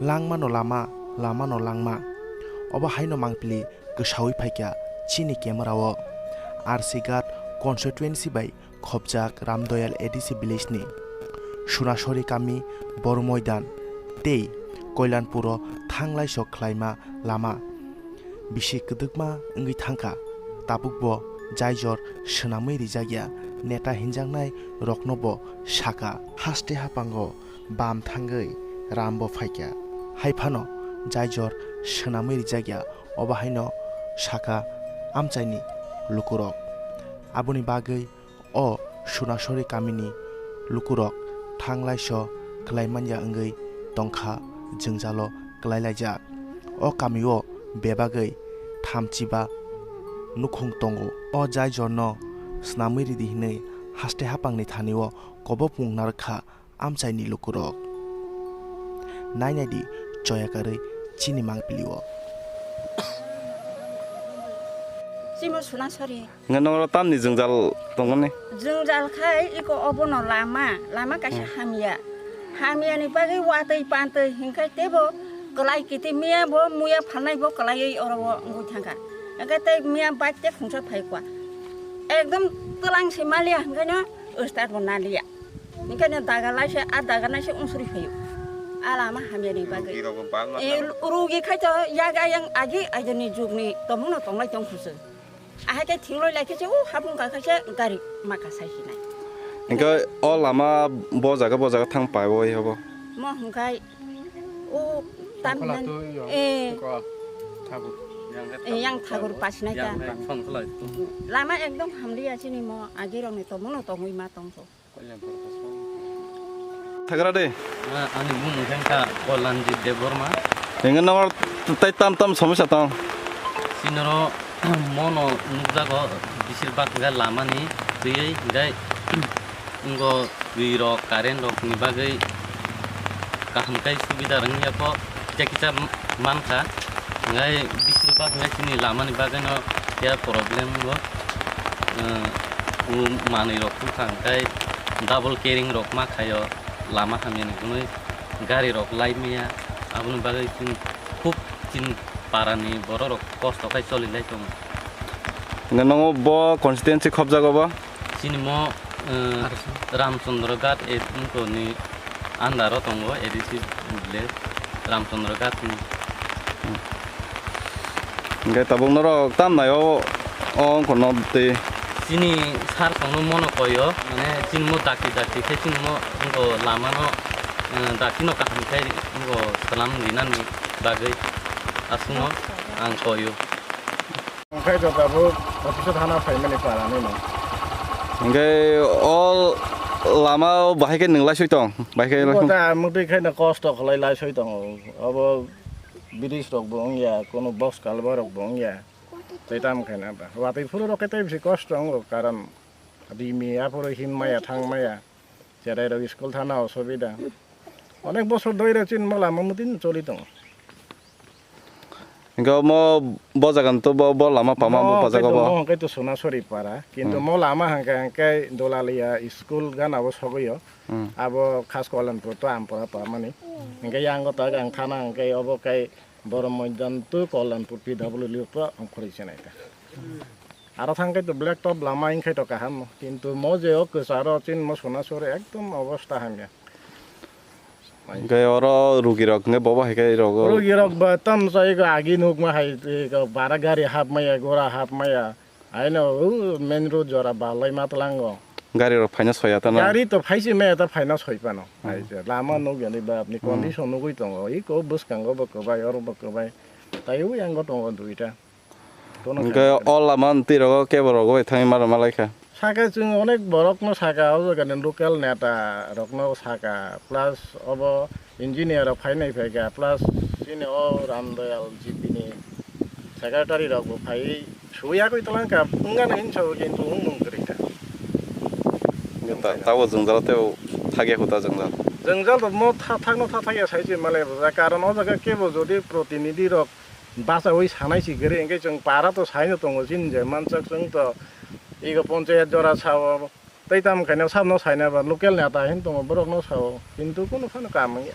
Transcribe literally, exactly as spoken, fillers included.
Langmano lama, lamano langma. Obo haino mangpili kwsaui phaikha chini camera o. R C Ghat constituency bai khopjak Ramdoyal A D C village ni Sunasori kami Boru Moidan tei Koilanpuro thanglai sok khlaima lama bisi kwdwkma wngwi thangkha. Tabukbo jaijor swnamwi rijak ya neta hinjaknai roknobo sakha. Haste hapango bam thangwi rambo phaikha. Haiphano jaijor swnamwi rijak ya, obo haino sakha amchaini lukurok. Aboni bagwi o Sunasori kamini lukurok thanglaiso khlai manya wngwi tongkha, jwngjalo kwlailaijak. O kamio bebagwi thamchiba nukhung tongo. O jaijorno swnamwi ridi hwnwi haste hapangni thanio kobopmung narwkha amchaini lukurok. Nainai di choya karwi chini mangpili o. Simo Sunasori. Hwnkhe nokro tamni jwngjal tongmani? Jwngjal khai iko obono lama, lama kaisa Hmm. hamya. Hamyani bagwi watwi pantwi hwnkhe teibo kwlai kiti miya bo muya phalnai bo kwlaiwi oro o wngwi thangkha. Hwnkhe tei miya bike tei khungsa phai kwa. Ekdom twlang se maliya hwnkhe no start bo naliya. Hwnkhe no daga laise, a daga naise unsuri phaio. A lama hamyani bagwi. Rugi rokbo bal ma E, tamo. Rugi khai to yaga yang agi aidoni jugni tomungno tonglai tong khusu. Ahai khe thingloi lai khe se o hapung ka khe se gari maka sai sinai. Hwnkhe o lama bo jaga bo jaga thang pai bo oi hobo? Mo hwnkhe o tam Khwla nan, tu yo, eh, ko thakur. Eh, yang thakur pasinai ta. Yang thang song khlai tu. Lama ekdom hamliya chini mo agi rokni tomungno tongwi ma tongkho. Thagra de. Ah, ani bumung khe wngkha Kalyanjit Debbarma. Hingke nokar tei tam tam somosya tong? Sinoro mono nukjago, bisir bak hingke lamani twiwi hingke wngko twi rok, current rok ni bagwi kaham khe subida rwngya kho. Kisa kisa mankha, hwnkhai bising bak hwnkhai chini lamani bagwino ya problem o, eh, o manwi rok thangkha, hwnkhai double carrying rok ma khaio, lama hamyani hwnwi gari rok lai maya, aboni bagwi chini khub chini parani borok rok kosto khai choli lai tongo. Hwnkhai nogo bo constituency khobjago bo? Chini mo, eh, Ramchandra Ghat A D C ni under o tongo, A D C village, Ramchandra Ghat ni. Hingke tabuk norok tam nai o, o wngkha no tei? Chini sar songno mono koyo, mane chini mo dakti dakti khe chini mo wngkha lama no, eh, dakti no kaham khe wngkha salam rinani bagwi aswkno ang koyo. Hingke jotabo office o thana phaimani para nini. Hingke o lama o bahai khe nwng laisoi tong, bahai khe laisoi. Kota mukti khe no kosto khlai laisoi tongo. Obo bridge rok bo wngya, kono box culvert rok bo wngya. Tei tamo khe na ba. Watwi phuru rok khe tei bisi kosto wngo, karon rimi aphuru him maya thang maya. Cherai rok school thana osubida. Onek bosor doi rok chini mo lama mutin choli tongo. Hingke omo bo jaga ni to bo, bo lama pama bo pajago bo. Mo hingke to Sonasori para, kintu mo lama hingke, hingke Dolalia school gana bo sogwi o. Hmm. Abo khas Kolonpur to Ampora pamani. Hingke yang go ta gang thana hingke obo kai Borok Moidan to Kolonpur P W L to ang khoroi chenai ta. Aro thangkhe to black top lama wngkhe to kaham, kintu mo je o kwcharo chini mo Sonasori ekdom obosta hamya. Hingke oro rugi rok hingke bobo hai khe rogo. Rugi rok ba tam chai go agi nukma hai, bara gari hapmaya, gora hapmaya. Aino o main road jora balai matlango. Gari rok phaina soya ta na? Gari to phaisi maya ta phaina soi pano. Hmm. Hai je lama nukya ni bap ni condition nugui tongo. Iko bwskango bo kwbai, oro bo kwbai. Tai o yango tongo duita. Hingke o lama twi rogo kebo rogo bai thangwi mara malaikha. Saka chwng onek borokno saka, o jagani local neta rokno saka, plus obo engineer rok phainai phaikha, plus chini o Ramdoyal G P ni secretary rok bo phaiwi suyagwi twlangkha, wngano hinwi sabo kintu wngmung kwrwikha. Hingke ta-, tabo jwngjal tei thakya kho ta jwngjal. Jwngjal rok mo tha-, thakno tha thakya sai se malai rwjak, karon o jaga kebo jodi protinidhi rok bachaui sanai si kwrwi, hingke chwng para to saino tongo, chini je manchak chwng to ego ponchayat jora sao, tei tamo khaino sabno saina ba local neta hin tongo, borokno sao, kintu kunu phano kam wngya.